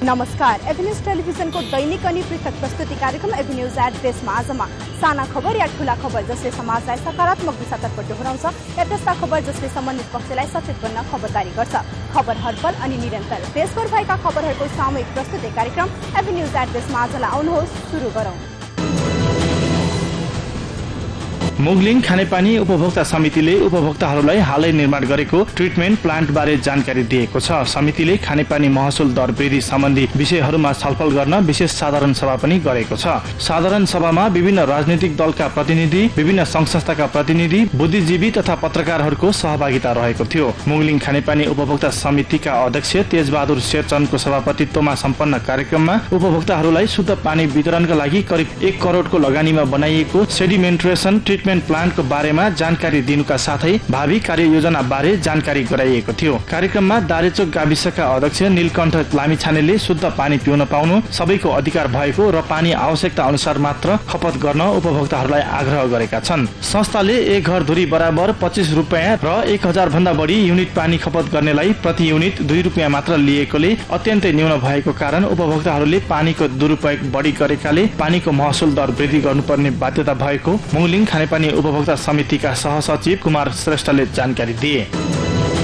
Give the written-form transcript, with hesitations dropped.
नमस्कार, एभिन्यूज टेलिभिजनको दैनिक अनि पृथक प्रस्तुति कार्यक्रम एभिन्यूज एट देशमा आजमा साना खबर या ठूला खबर जसले समाजलाई सकारात्मक दिशातर्फ डोहोर्याउँछ या त्यस्ता खबर जसले सम्बन्धित पक्षलाई सचेत बन्न खबरदारी गर्छ। खबर हरपल अनि निरन्तर देशभर भएका खबरहरूको सामूहिक प्रस्तुति कार्यक्रम एभिन्यूज एट देशमा आजलाई आउनुहोस्, सुरु गरौँ। मुगलिङ खानेपानी उपभोक्ता समितिले उपभोक्ताहरूलाई हालै निर्माण गरेको ट्रिटमेन्ट प्लान्ट बारे जानकारी दिएको छ। समितिले खानेपानी महसुल दर वृद्धि सम्बन्धी विषयहरूमा छलफल गर्न विशेष साधारण सभा पनि गरेको छ। साधारण सभामा विभिन्न राजनीतिक दलका प्रतिनिधि, विभिन्न संघ संस्थाका प्रतिनिधि, बुद्धिजीवी तथा पत्रकारहरूको सहभागिता रहेको थियो। मुगलिङ खानेपानी उपभोक्ता समितिका अध्यक्ष तेजबहादुर शेरचन्दको सभापतित्वमा सम्पन्न कार्यक्रममा उपभोक्ताहरूलाई शुद्ध पानी वितरणका लागि करिब 1 करोडको लगानीमा बनाइएको सेडिमेन्ट्रेसन ट्रिटमेन्ट प्लान्टको बारेमा जानकारी दिनुका साथै भावी कार्ययोजना बारे जानकारी गराइएको थियो। कार्यक्रममा दारेचोक गाविसका अध्यक्ष नीलकण्ठ लामिछानेले शुद्ध पानी पिउन पाउनु सबैको अधिकार भएको र पानी आवश्यकता अनुसार मात्र खपत गर्न उपभोक्ताहरूलाई आग्रह गरेका छन्। संस्थाले एक घर धुरी बराबर 25 रुपैयाँ र 1000 भन्दा बढी युनिट पानी खपत गर्नेलाई प्रति युनिट 2 रुपैयाँ मात्र लिएकोले अत्यन्तै न्यून भएको कारण उपभोक्ताहरूले पानीको दुरुपयोग बढी गरेकाले पानीको महसुल दर वृद्धि गर्नुपर्ने बाध्यता भएको मुगलिङ खानेपानी उपभोक्ता समितिका सहसचिव कुमार श्रेष्ठले जानकारी दिए।